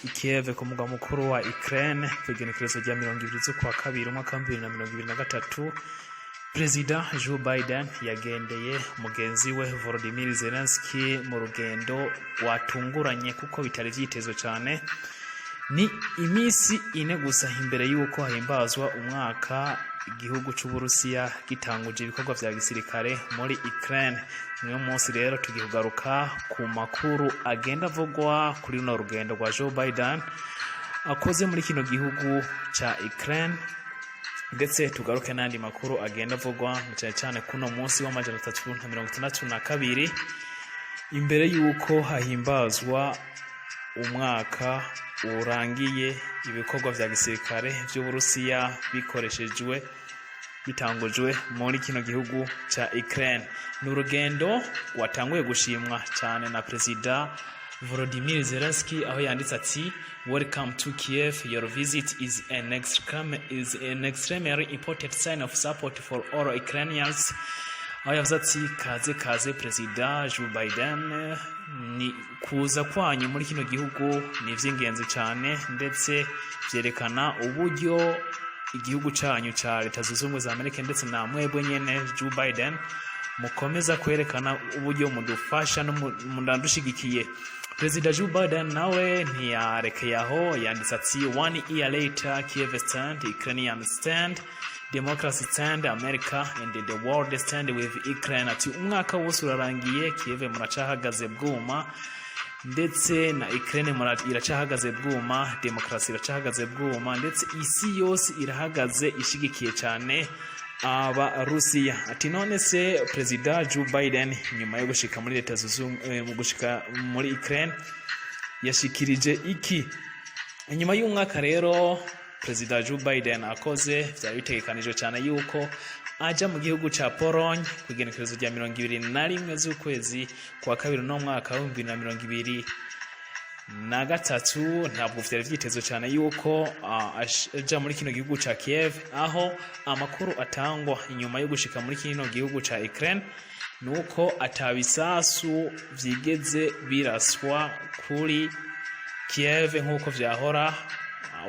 I Kiev, ku mugwa mukuru wa Ukraine, kw'igenekerezo rya 20 z'ukwa kabiri umwaka wa 2023, Perezida Joe Biden yagendeye mugenzi we Volodymyr Zelensky mu rugendo rwatunguranye, kuko bitari vyitezwe cyane. Ni iminsi 4 gusa imbere y'uko himbazwa umwaka igihugu c'Uburusiya gitanguje ibikorwa vya gisirikare muri Ukraine. Uno munsi rero tugiye kugaruka ku makuru agenda avugwa kuri runo rugendo rwa Joe Biden akoze muri kino gihugu ca Ukraine, ndetse tugaruke n'andi makuru agenda avugwa na cyane cyane kuno munsi wa 362 imbere y'uko hahimbazwa umwaka urangiye ibikorwa vya gisirikare vy'Uburusiya bikoreshejwe, bitangujwe muri kino gihugu ca Ukraine. Ni urugendo rwatanguye gushimwa cyane na Perezida Volodymyr Zelensky, aho yanditse ati: "Welcome to Kiev. Your visit is an extremely important sign of support for all Ukrainians." Aho yavuze ati: "Kaze, kaze, Perezida Joe Biden, ni kuza kwanyu muri kino gihugu ni ivy'ingenzi cyane, ndetse vyerekana uburyo igihugu canyu ca Leta Zunze Ubumwe za Amerika ndetse na mwebwe nyene Joe Biden mukomeza kwerekana uburyo mudufasha no munadushigikiye." Perezida Joe Biden nawe ntiyarekeye aho, yanditse ati: "One year later, Kiev stand, Ukrainian stand, democracy stand, America and the world stand with Ukraine." Ati: "Umwaka wose urarangiye, Kiev muracahagaze bwuma, ndetse na Ukraine iracahagaze bwuma, demokarasi iracahagaze bwuma, ndetse isi yose irahagaze ishigikiye cyane Abarusiya." Ati: "None se Perezida Joe Biden nyuma yo gushika muri Leta Zunze mu gushika muri Ukraine yashikirije iki?" Inyuma y'umwaka rero Perezida Joe Biden akoze, vyari bitegekanijwe cyane yuko aja mu gihugu ca Pologne ku igenekerezo rya 21 z'ukwezi kwa kabiri no mwaka wa 2023. Ntabwo vyari vyitezwe cyane yuko aja muri kino gihugu ca Kiev, aho amakuru atangwa inyuma yo gushika muri kino gihugu ca Ukraine nuko atabisasu vyigeze biraswa kuri Kiev nk'uko vyahora.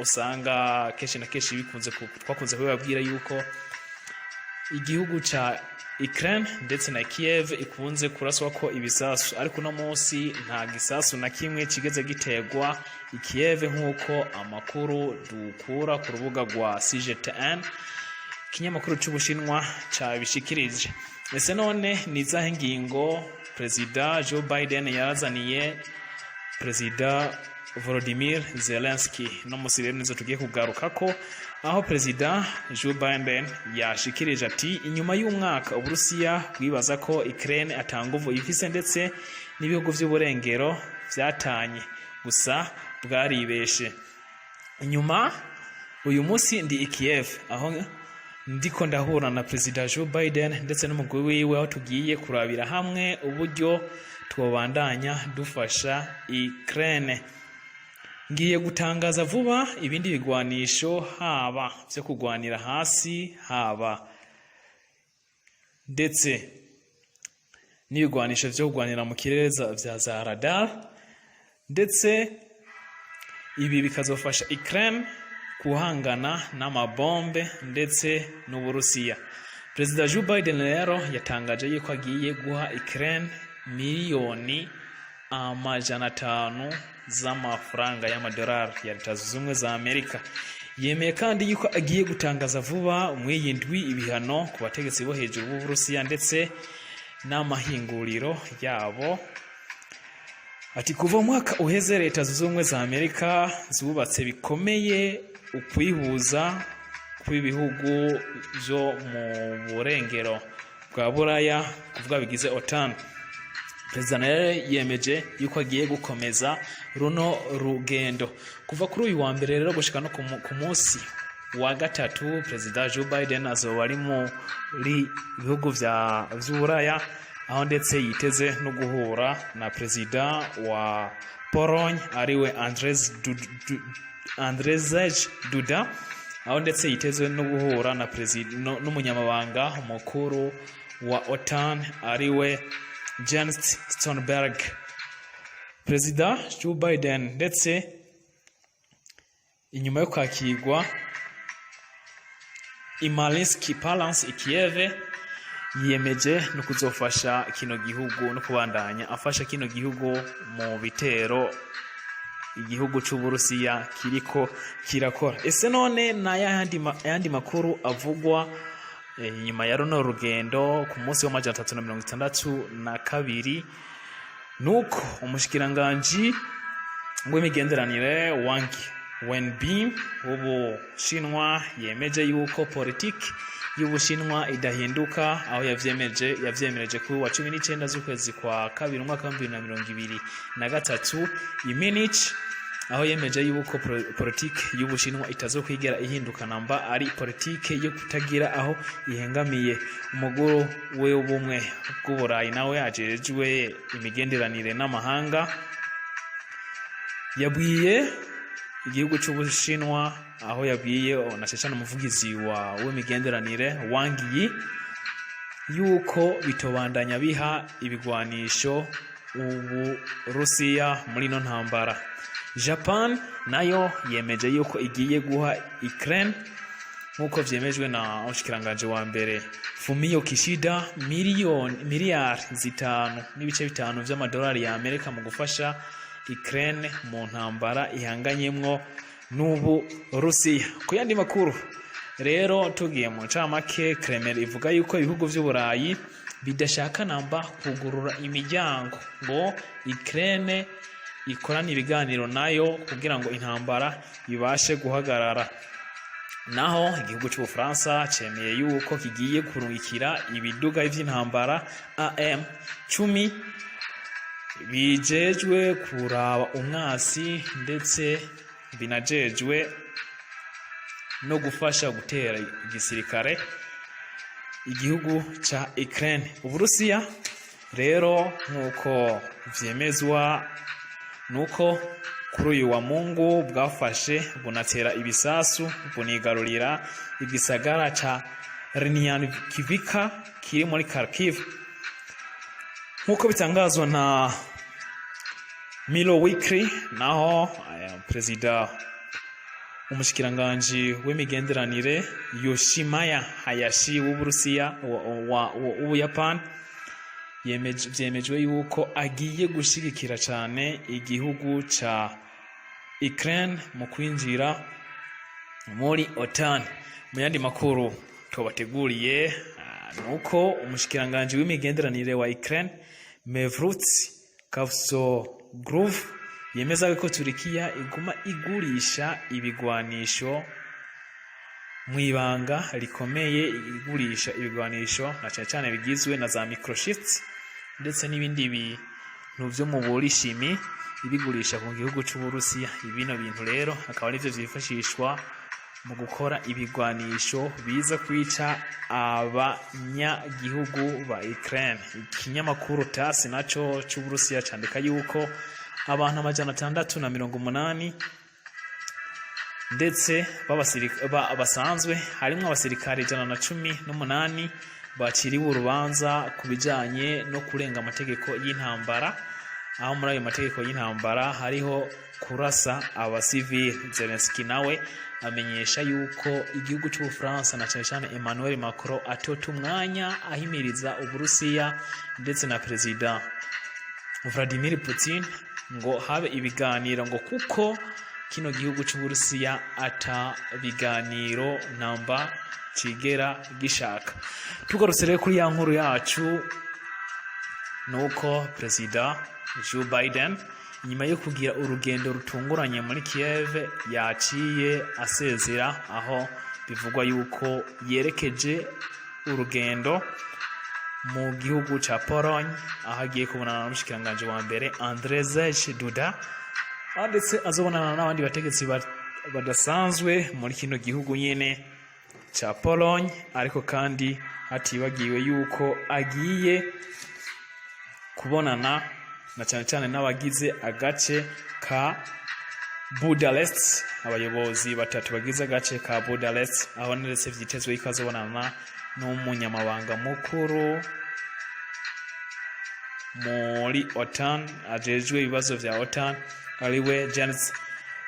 Usanga kenshi na kenshi bikunze twakunze kubibabwira yuko igihugu ca Ukraine ndetse na Kiev ikunze kuraswa ko ibisasu, ariko uno munsi nta gisasu na kimwe kigeze giterwa i Kiev, nk'uko amakuru dukura ku rubuga rwa CGTN, ikinyamakuru c'Ubushinwa, cabishikirije. Ese none ni izahe ngingo Perezida Joe Biden yarazaniye Perezida Volodymyr Zelensky? No musi rero nizo tugiye kugaruka ko, aho Perezida Joe Biden yashikirije ati: "Inyuma y'umwaka Uburusiya bwibaza ko Ukraine atanguvu ifise, ndetse n'ibihugu vy'uburengero vyatanye, gusa bwaribeshe. Inyuma uyu munsi ndi i Kiev, aho ndiko ndahura na Perezida Joe Biden ndetse n'umugwi wiwe, aho tugiye kurabira hamwe uburyo twobandanya dufasha Ukraine. Ngiye gutangaza vuba ibindi bigwanisho, haba vyo kugwanira hasi, haba ndetse n'ibigwanisho vyo kugwanira mu kirere vya za radar, ndetse ibi bikazofasha Ukraine guhangana n'amabombe ndetse n'Uburusiya." Perezida Joe Biden rero yatangaje yuko agiye guha Ukraine miliyoni 500 z'amafaranga y'amadolari ya Leta Zunze Ubumwe za Amerika. Yemeye kandi yuko agiye gutangaza vuba muri iyi ndwi ibihano ku bategetsi bo hejuru b'Uburusiya ndetse n'amahinguriro yabo. Ati: "Kuva mu mwaka uheze, Leta Zunze Ubumwe za Amerika zubatse bikomeye ukwihuza kw'ibihugu byo mu burengero bwa Buraya, kuvuga bigize OTAN." Perezida rero yemeje yuko agiye gukomeza runo rugendo kuva kuri uyu wa mbere rero gushika no ku munsi wa gatatu. Perezida Joe Biden azoba ari muri bihugu vya vy'Uburaya, aho ndetse yiteze no guhura na perezida wa Pologne, ariwe Andrzej Duda, aho ndetse yiteze no guhura na perezida n'umunyamabanga mukuru wa OTAN, ariwe Jens Stoltenberg. Perezida Joe Biden ndetse Inyuma yo kwakirwa i Mariinsky Palace i Kiev, yiyemeje no kuzofasha kino gihugu no kubandanya afasha kino gihugu mu bitero igihugu c'Uburusiya kiriko kirakora. Ese none n'ayandi makuru avugwa inyuma ya runo rugendo ku munsi wa 362? Nuko umushikiranganji w'imigenderanire Wang Wenbin w'Ubushinwa yemeje yuko politiki y'Ubushinwa idahinduka, aho yavyemereje kuri wa 19 z'ukwezi kwa kabiri umwaka wa 2023 i Munich, aho yemeje yuko politiki y'Ubushinwa itazokwigera ihinduka namba, ari politiki yo kutagira aho ihengamiye. Umuguru w'Ubumwe bw'Uburayi nawe ajejwe imigenderanire n'amahanga yabwiye igihugu c'Ubushinwa, aho yabwiye na cyane umuvugizi wa w'imigenderanire Wang Yi yuko bitobandanya biha ibigwanisho Uburusiya muri ino ntambara. Japan nayo yemeje yuko igiye guha Ukraine, nk'uko vyemejwe na umushikiranganji wa mbere Fumio Kishida, miliyoni miliyari 5.5 vy'amadolari ya Amerika mu gufasha Ukraine mu ntambara ihanganyemwo n'Uburusiya. Ku yandi makuru rero, tugiye mu ncamake, Kremlin ivuga yuko ibihugu vy'Uburayi bidashaka namba kugurura imiryango ngo Ukraine ikorane ibiganiro nayo kugira ngo intambara ibashe guhagarara. Naho igihugu c'Ubufaransa cemeye yuko kigiye kurungikira ibiduga vy'intambara AM 10 bijejwe kuraba umwasi, ndetse binajejwe no gufasha gutera igisirikare igihugu ca Ukraine. Uburusiya rero, nk'uko vyemezwa, nuko kuri uyu wa Mungu bwafashe bunatera ibisasu, bunigarurira igisagara ca Rynivka kiri muri Kharkiv, nk'uko bitangazwa na Milo Weekly. Naho perezida, umushikiranganji w'imigenderanire Yoshimaya Hayashi w'Uburusiya, w'Ubuyapani, vyemejwe yuko agiye gushigikira cane igihugu ca Ukraine mu kwinjira muri OTAN. Mu yandi makuru tubateguriye, nuko umushikiranganji w'imigenderanire wa Ukraine Mevlut Cavusoglu yemeza ko Turikiya iguma igurisha ibigwanisho mu ibanga rikomeye, igurisha ibigwanisho na cyane cyane bigizwe na za microchips ndetse n'ibindi bintu vyo mu burishimi, ibigurisha ku gihugu c'Uburusiya. Ibino bintu rero akaba arivyo vyifashishwa mu gukora ibigwanisho biza kwica abanyagihugu ba Ukraine. Ikinyamakuru TASS naco c'Uburusiya candika yuko abantu 680 ndetse basanzwe harimwo abasirikare 118 baciriwe urubanza ku bijanye no kurenga amategeko y'intambara, aho muri ayo mategeko y'intambara hariho kurasa abasivili. Zelensky nawe amenyesha yuko igihugu c'Ubufaransa na cane cane Emmanuel Macron atota umwanya ahimiriza Uburusiya ndetse na Perezida Vladimir Putin ngo habe ibiganiro, ngo kuko kino gihugu c'Uburusiya ata biganiro namba cigera gishaka. Tugarutse rero kuri ya nkuru yacu, nuko Perezida Joe Biden, inyuma yo kugira urugendo rutunguranye muri Kiev, yaciye asezera, aho bivugwa yuko yerekeje urugendo mu gihugu ca Pologne, aho agiye kubonana n'umushikiranganji wa mbere Andrzej Duda, aho ndetse azobonana n'abandi bategetsi badasanzwe muri kino gihugu nyene ca Pologne. Ariko kandi hatibagiwe yuko agiye kubonana na cyane cyane n'abagize agace ka Budapest, abayobozi batatu bagize agace ka Budapest, aho ndetse vyitezwe yuko azobonana n'umunyamabanga mukuru muri OTAN ajejwe ibibazo vya OTAN, ariwe Jens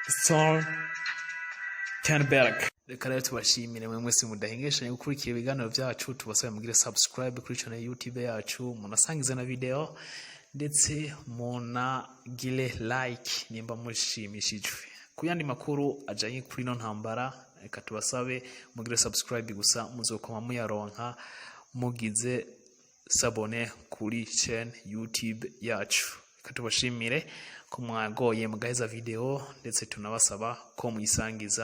Stoltenberg. Thunberg. Reka rero tubashimire mwe mwese mudahengeshanya gukurikira ibiganiro byacu. Tubasabe mugire subscribe kuri channel YouTube yacu, munasangize na video, ndetse munagire like nimba mushimishijwe. Ku yandi makuru ajanye kuri ino ntambara, reka tubasabe mugire subscribe gusa, muzokoma muyaronka mugize s'abonner kuri chaîne YouTube yacu. Reka tubashimire ko mwagoye mugaheza video, ndetse tunabasaba ko muyisangiza.